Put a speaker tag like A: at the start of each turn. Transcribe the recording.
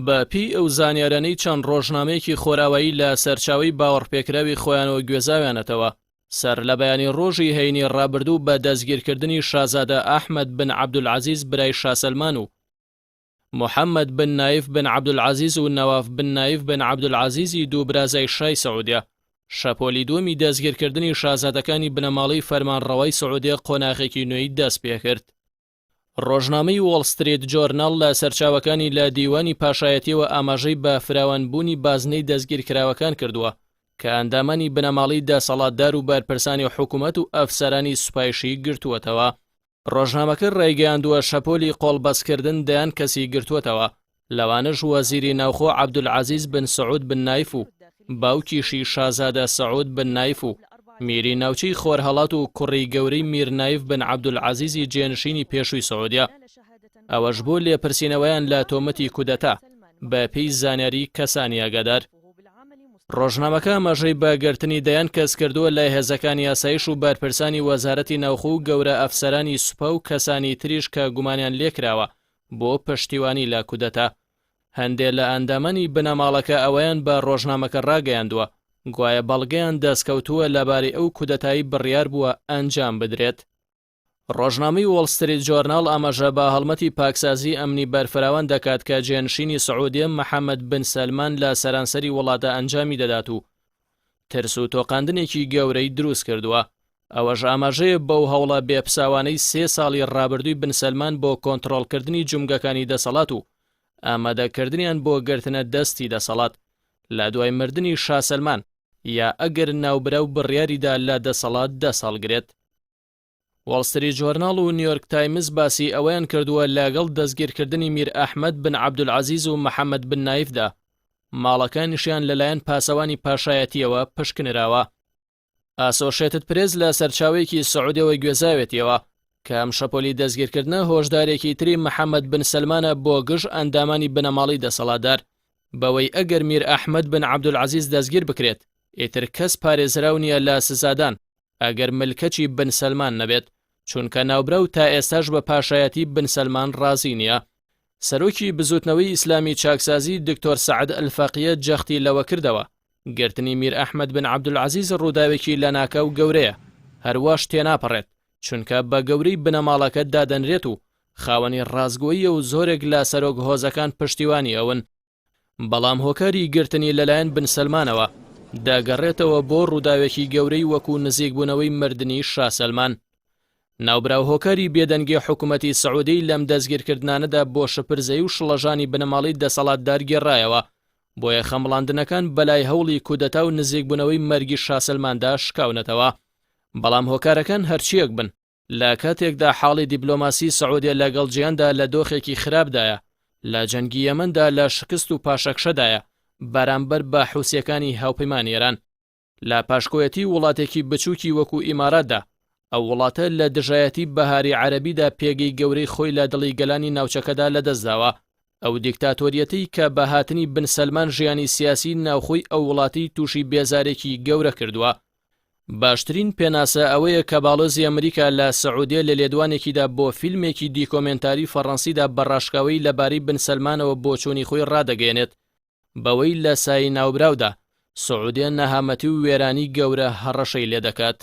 A: بە پێی ئەو زانیارانەی چەند ڕۆژنامەیەکی خۆراوایی لە سەرچاوەی باوەڕپێکراوی خۆیانەوە گوێزاویانەتەوە، سەرلەبەیانی ڕۆژی هەینی ڕابردوو بە دەستگیرکردنی شازادە ئەحمەد بن عەبدولعەزیز برای شا سەلمان و محەمەد بن نایف بن عەبدولعەزیز و نەواف بن نایف بن عەبدولعەزیزی دوو برازای شای سعودیە، شەپۆلی دووەمی دەستگیرکردنی شازادەکانی بنەماڵەی فەرمانڕەوای سعودیە قۆناغێکی نوێی دەستپێکرد. ڕۆژنامەی وۆڵ ستریت جۆرناڵ لە سەرچاوەکانی لە دیوانی پاشایەتیەوە ئاماژەی بە فراوانبوونی بازنەی دەستگیرکراوەکان کردووە کە ئەندامانی بنەماڵەی دەسەڵاتدار و بەرپرسانی حکومەت و ئەفسەرانی سوپایشی گرتووەتەوە. ڕۆژنامەکە ڕایگەیاندووە شەپۆلی قۆڵبەستکردن دەیان کەسی گرتووەتەوە، لەوانەش وەزیری ناوخۆ عەبدولعەزیز بن سعود بن نایف و باوکیشی شازادە سعود بن نایف و میری ناوچەی خۆرهەڵات و کوڕی گەورەی میر نایف بن عەبدولعەزیزی جێنشینی پێشووی سعودیە، ئەوەش بۆ لێپرسینەوەیان لە تۆمەتی کودەتا، بەپێی زانیاری کەسانی ئاگادار. ڕۆژنامەکە ئاماژەی بە گرتنی دەیان کەس کردووە لە هێزەکانی ئاسایش و بەرپرسانی وەزارەتی ناوخۆ و گەورە ئەفسەرانی سوپا و کەسانی تریش کە گومانیان لێکراوە بۆ پشتیوانی لە کودەتا. هەندێ لە ئەندامانی بنەماڵەکە ئەوەیان بە ڕۆژنامەکە ڕاگەیاندووە، گوایە بەڵگەیان دەستکەوتووە لەبارەی ئەو کودەتای بڕیار بووە ئەنجام بدرێت. ڕۆژنامەی وۆڵ ستریت جۆرناڵ ئاماژە بە هەڵمەتی پاکسازی ئەمنی بەرفراوان دەکات کە جێنشینی سعودیە محەمەد بن سەلمان لە سەرانسەری وڵاتە ئەنجامی دەدات و ترس و تۆقاندنێکی گەورەی دروست کردووە. ئەوەش ئاماژەیە بەو هەوڵە بێپساوانەی سێ ساڵی ڕابردووی بن سەلمان بۆ کۆنتڕۆڵکردنی جومگەکانی دەسەڵات و ئامادەکردنیان بۆ گرتنە دەستی دەسەڵات لە دوای مردنی شا سەلمان یا ئەگەر ناوبراو بڕیاریدا لە دەسەڵات دەست هەڵگرێت. وۆڵ ستریت جۆرناڵ و نیۆرک تایمز باسی ئەوەیان کردووە لەگەڵ دەستگیرکردنی میر ئەحمەد بن عەبدولعەزیز و محەمەد بن نایفدا، ماڵەکانیشیان لەلایەن پاسەوانی پاشایەتییەوە پشکنراوە. ئاسۆشێتد پرێس لە سەرچاوەیەکی سعودیەوە گوێزاوێتیەوە کە ئەم شەپۆلی دەستگیرکردنە هۆشدارێکی تری محەمەد بن سەلمانە بۆ گشت ئەندامانی بنەماڵەی دەسەڵاتدار بەوەی ئەگەر میر ئەحمەد بن عەبدولعەزیز دەستگیر بکرێت ئیتر کەس پارێزراو نییە لە سزادان ئەگەر ملکەچی بن سەلمان نەبێت، چونکە ناوبراو تا ئێستاش بە پاشایەتی بن سەلمان ڕازی نییە. سەرۆکی بزوتنەوەی ئیسلامی چاکسازی دکتۆر سەعد ئەلفەقیە جەختی لەوە کردەوە، گرتنی میر ئەحمەد بن عەبدولعەزیز ڕووداوێکی لەناکاو گەورەیە، هەرواش تێناپەڕێت، چونکە بە گەورەی بنەماڵەکە دادەنرێت و خاوەنی ڕاستگۆییە و زۆرێک لە سەرۆک هۆزەکان پشتیوانی ئەون. بەڵام هۆکاری گرتنی لەلایەن بن سەلمانەوە دەگەڕێتەوە بۆ ڕووداوێکی گەورەی وەکو نزیکبوونەوەی مردنی شا سەلمان. ناوبراو هۆکاری بێدەنگی حکومەتی سعودی لەم دەستگیرکردنانەدا بۆ شپرزەیی و شڵەژانی بنەماڵەی دەسەڵاتدار گێڕایەوە، بۆیە خەمڵاندنەکان بەلای هەوڵی کودەتا و نزیکبوونەوەی مەرگی شا سەلماندا شکاونەتەوە. بەڵام هۆکارەکان هەرچییەک بن، لە کاتێکدا حاڵی دیبلۆماسی سعودیە لەگەڵ جیهاندا لە دۆخێکی خراپدایە، لە جەنگی یەمەندا لە شکست و پاشەکشەدایە بەرامبەر بە حوسیەکانی هاوپەیمانی ئێران. لە پاشکۆیەتی وڵاتێکی بچوکی وەکو ئیماراتدا، ئەو وڵاتە لە دژایەتی بەهاری عەرەبیدا پێگەی گەورەی خۆی لە دڵی گەلانی ناوچەکەدا لەدەستداوە. ئەو دیکتاتۆریەتەی کە بە هاتنی بن سەلمان ژیانی سیاسی ناوخۆی ئەو وڵاتەی توشی بێزارێکی گەورە کردووە. باشترین پێناسە ئەوەیە کە باڵۆزی ئەمریکا لە سعودیە لە لێدوانێکیدا بۆ فیلمێکی دیکۆمێنتاری فەڕەنسیدا بە ڕاشکاوی لەبارەی بن سەلمانەوە بۆچوونی خۆی ڕادەگەیەنێت بەوەی لە سایەی ناوبراودا سعودیە نەهامەتی و وێرانی گەورە هەڕەشەی لێدەکات.